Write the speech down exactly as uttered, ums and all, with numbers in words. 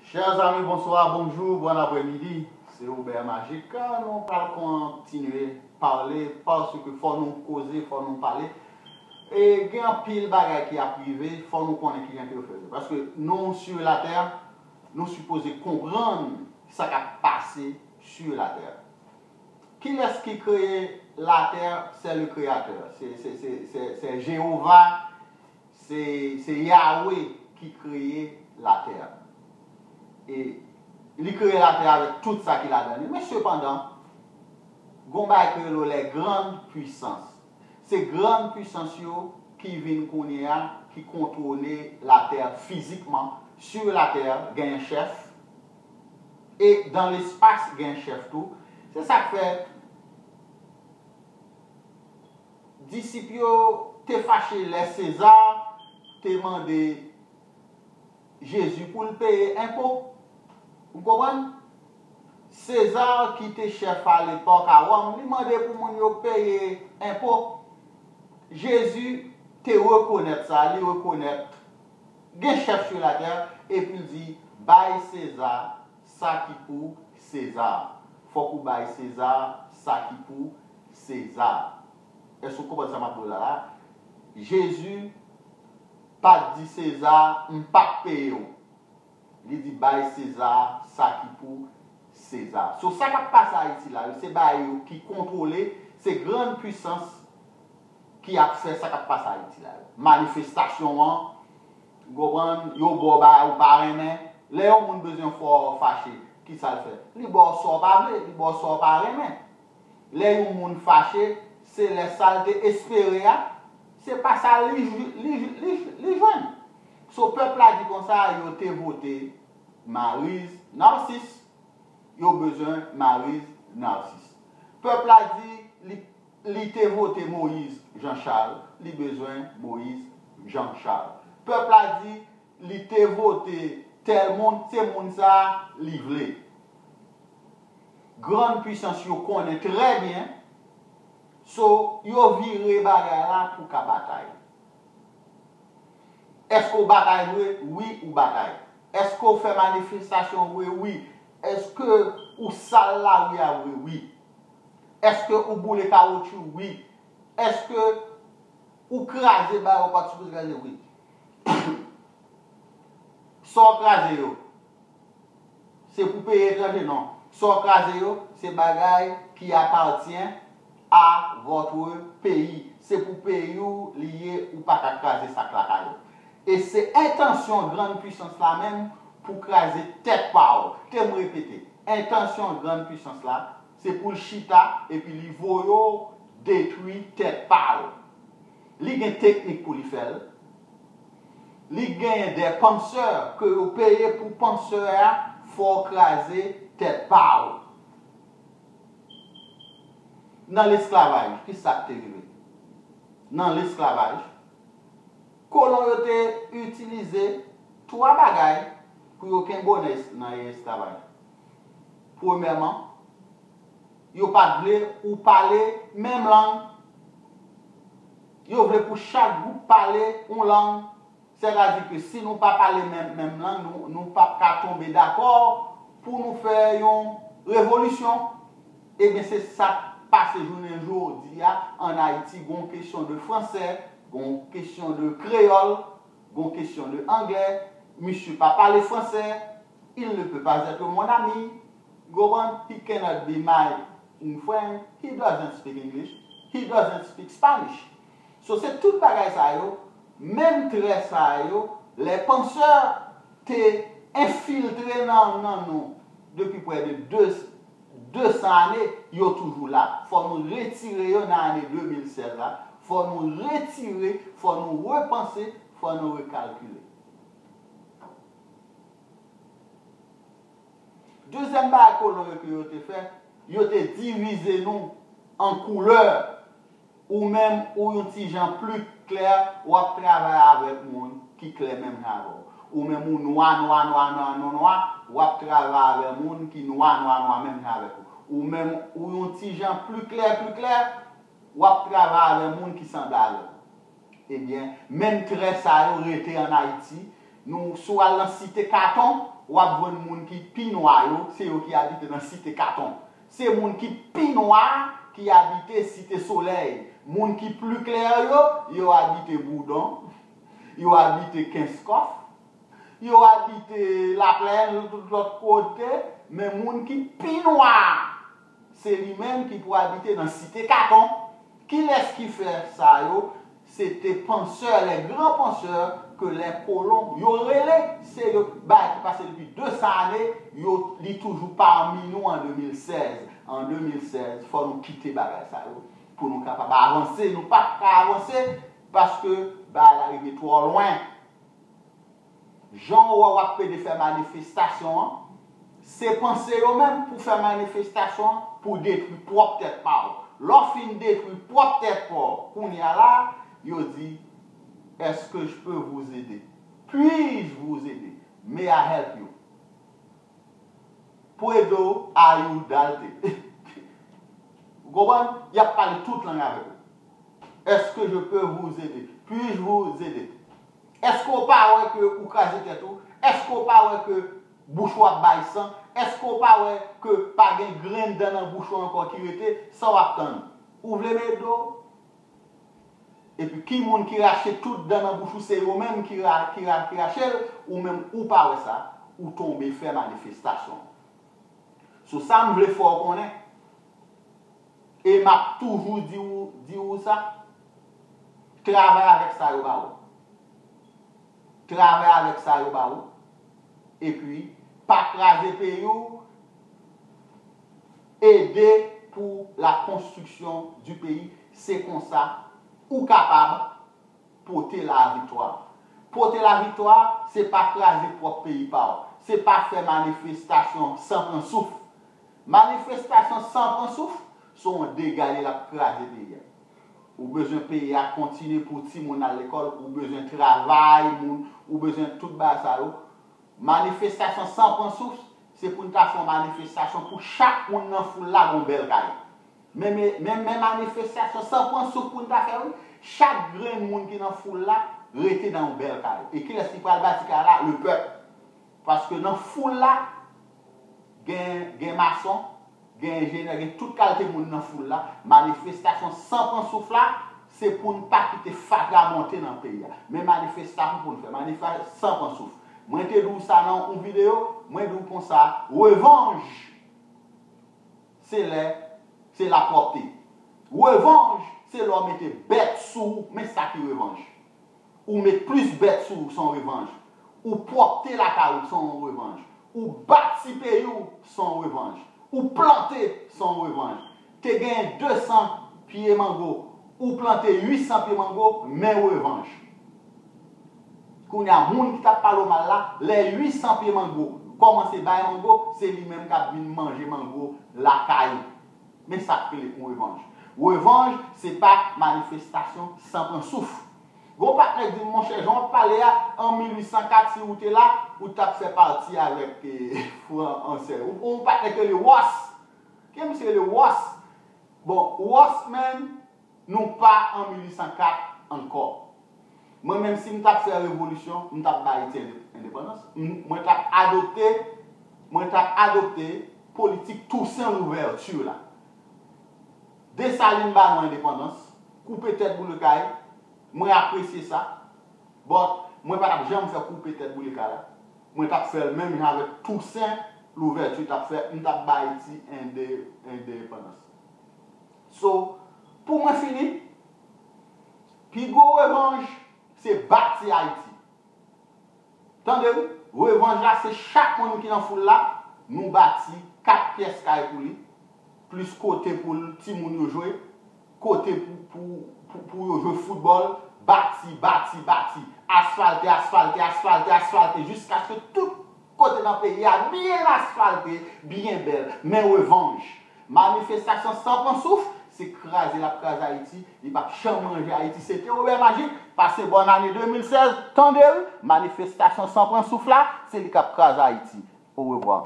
Chers amis, bonsoir, bonjour, bon après-midi. C'est Robert Magic. Nou pral kontinye pale, paske fò nou koze, fò nou pale. E gen anpil bagay ki ap rive, fò nou konnen kijan ke yo fè. Paske nou sur la terre, nou sipoze konprann sa k ap pase sur la terre. Kilès ki kreye la terre? C'est le Créateur. C'est, c'est, c'est, c'est, c'est Jéhovah, c'est, c'est Yahweh ki kreye la terre. E li kreye la terre avec tout sa ki ladan li. Men sepandan, gon bagay ki rele les grandes puissances. Se grann pwisans yo ki vin kounye a, ki kontwole la terre fizikman. Sur la terre, gen chèf. E dans l'espace, gen chèf tou. Se sa k fè disip yo te fache lè Seza te mande Jezi pou l peye enpo. Ou konprann? Seza ki te chèf alepòk a Wòm, li mande pou moun yo peye enpo. Jezi te rekonèt sa, li rekonèt gen chèf sur la terre, epi l di, bay Seza sa ki pou Seza. Fòk ou bay Seza sa ki pou Seza. Èske w konprann sa m ap di w la la? Jezi pa t di Seza, m p ap peye w. Li di, bay Seza sa ki pou Seza. So, sa k ap pase Ayiti la, se bagay yo ki kontwole, se grann pwisans ki ap fè sa k ap pase Ayiti la. Manifestasyon an, ou konprann, yo ba w bagay ou pa renmen. Lè yon moun bezwen fè w fache, ki sa l fè? Li ba w sa w pa vle, li ba w sa w pa renmen. Lè yon moun fache, se lè sa l te espere a, se pa sa li, li, li, li jwenn. So, pèp la di konsa, yo te vote Mariz Narcisse, yo bezwen Mariz Narcisse. Pèp la di li, li te vote Moyiz Janchal, li bezwen Moyiz Janchal. Pèp la di li te vote tèl moun, se moun sa a li vle. Grann pwisans yo konnen trè byen, so, yo vire bagay la pou ka batay. Èske w batay vre? Wi, ou batay. Èske w fè manifestasyon vre? Wi. Èske ou sal lari a vre? Wi. Èske ou boule kawotchou? Wi. Èske ou kraze bagay ou pa t sipoze kraze? Wi. Sa w kraze yo, se pou peyi etranje? Non. Sa w kraze yo, se bagay ki apatyen a votre peyi. Se pou peyi w li ye, ou pa ka kraze sa k lakay ou. E se entansyon grann pwisans la menm pou kraze tèt pa w. Ke m repete, entansyon grann pwisans la, se pou l chita epi li voye w detwi tèt pa w. Li gen teknik pou li fè l. Li genyen de pansè ke yo peye pou pansè a fè w kraze tèt pa w. Nan lesklavaj, ki sa k te rive? Nan lesklavaj, kolon yo te itilize twa bagay pou yo kenbe w nan es-, nan esklavaj. Premyèman, yo pa t vle ou pale menm lang. Yo vle pou chak gwoup pale yon lang. Sètadi ke si nou pa pale menm, menm lang, nou, nou p ap ka tonbe dakò pou nou fè yon revolisyon. Ebyen, se sa k pase jounen jodi a ann Ayiti. Gon kesyon de fransè, gon kesyon de kreyòl, gon kesyon de anglè. Misye pa pale fransè, il ne peut pas être mon ami. Ou konprann? He cannot be my friend. He doesn't speak English. He doesn't speak Spanish. So, se tout bagay sa yo, menm trè sa yo, lè pansè te enfiltre nan, nan nou depi prè de de, de san ane, yo toujou la. Fò nou retire yo nan ane de mil sèz la. Fò nou retire, fò nou repanse, fò nou rekalkile. Dezyèm bagay kolon yo ke yo te fè, yo te divize nou an koulè. Ou menm, ou yon ti jan pli klè, w ap travay avèk moun ki klè menm jan avè w. Ou menm, ou nwa, nwa, nwa, nwa, nwa, nwa, w ap travay avèk moun ki nwa, nwa, nwa, menm jan avèk ou. Ou menm, ou yon ti jan pli klè, pli klè, w ap travay avèk moun ki sanble avè w. Ebyen, menm trè sa yo rete ann Ayiti. Nou, si w al nan Site Katon, W ap jwenn moun ki pi nwa yo, se yo ki abite nan Site Katon. Se moun ki pi nwa ki abite Site Solèy. Moun ki pli klè yo, yo abite Boudon, yo abite Kenskòf, yo abite Laplèn, tout lòt kote, men moun ki pi nwa, se li menm ki pou abite nan Site Katon. Kilès ki fè sa yo? Se te pansè, les grands penseurs que les colons yo rele, se yo bay ki pase depi de san ane, yo, li toujou pami nou an de mil sèz. An de mil sèz, fò nou kite bagay sa yo pou nou kapab avanse. Nou pa ka avanse paske bagay la rive twò lwen. Jan w wè w ap pede fè manifestasyon an, se panse yo menm pou fè manifestasyon an pou detwi pwòp tèt pa w. Lè w fin detwi pwòp tèt pa w, kounye a la, yo di, est-ce que je peux vous aider? Puis-je vous aider? May I help you? Puedo ayudarte. Ou konprann? Y ap pale tout lang avèk ou. Est-ce que je peux vous aider? Puis-je vous aider? Èske w pa wè ke ou kraze tèt ou? Èske w pa wè ke bouch ou ap bay san? Èske w pa wè ke pa gen grenn dan nan bouch ou ankò ki rete? Sa w ap tann? Ou vle m ede w? Epi ki moun ki rache tout dan nan bouch ou? Se yo menm ki, ra, ki, ra, ki rache l, ou menm ou pa wè sa, ou tonbe fè manifestasyon. Sou sa m vle fè w konnen, e m ap toujou di w, di w sa, travay avèk sa yo ba ou. Travay avèk sa yo ba ou. Epi, pa kraze peyi w, ede pou la construction du pays. Se konsa ou kapab pote laviktwa. Pote laviktwa, se pa kraze pwòp peyi pa w. Se pa fè manifestasyon san pran souf. Manifestasyon san pran souf, se yon dega li l ap kraze peyi a. Ou bezwen peyi a kontinye pou timoun al lekòl, ou bezwen travay moun, ou bezwen tout bagay sa yo. Manifestasyon san pran souf, se pou n ta fè yon manifestasyon pou chak moun nan foul la gen yon bèl kay. Men, men, men, men manifestasyon san pran souf pou n ta fè, wi. Chak grenn moun ki nan foul la rete nan yon bèl kay. E kilès ki pral bati kay la? Le pèp. Paske nan foul la, gen, gen mason, gen enjenyè, gen tout kalite moun nan foul la. Manifestasyon san pran souf la, se pou n pa kite fatra monte nan peyi a. Men manifestasyon pou n fè, manifestasyon san pran souf. Mwen te di w sa nan yon videyo, mwen di w konsa, revanj, se lè, se lapwòpte. Revanj, se lè w mete bèt sou ou, men sa ki revanj. Ou met plis bèt sou ou, se yon revanj. Ou pwòpte lakay ou, se yon revanj. Ou bati peyi w, se yon revanj. Ou plante, se yon revanj. Te genyen de san pye mango, ou plante uit san pye mango, men revanj. Kounye a, moun ki t ap pale w mal la, lè uit san pye mango kòmanse bay mango, se li menm k ap vin manje mango lakay ou. Men sa k rele yon revanj. Revanj, se pa manifestasyon san pran souf. Gon patnè k di m, monchè, jan w ap pale a, an mil uit san kat, si ou te la, ou t ap fè pati avèk, eh, Fran Ansèy. Ou, ou patnè k rele Wòs. Ke misye rele Wòs? Bon, Wòs, menm, nou pa an mil uit san kat ankò. Mwen menm, si m t ap fè revolisyon, m t ap ba Ayiti ende-, endepandans. M, mwen t ap adopte, mwen t ap adopte politik Toussaint Louverture la. Desalin ba nou endepandans, koupe tèt boule kay, mwen apresye sa. But, mwen pa t ap janm fè koupe tèt boule kay la. Mwen t ap fè l menm jan avèk Toussaint Louverture t ap fè, m t ap ba Ayiti ende-, endepandans. So, pou mwen fini, pi gwo revanj, se bati Ayiti. Tande wi, revanj la se chak moun ki nan foul la, nou bati kat pyès kay pou li, plis kote pou l, timoun yo jwe, kote pou, pou, pou, pou yo jwe foutbòl, bati, bati, bati, asfalte, asfalte, asfalte, asfalte, jiskaske tout kote nan peyi a byen asfalte, byen bèl, men revanj. Manifestasyon san pran souf, se kraze l ap kraze Ayiti, li p ap janm ranje Ayiti. Se te Robert Magic, pase bòn ane de mil sèz, tande wi, manifestasyon san pran souf la, se li k ap kraze Ayiti. Orevwa.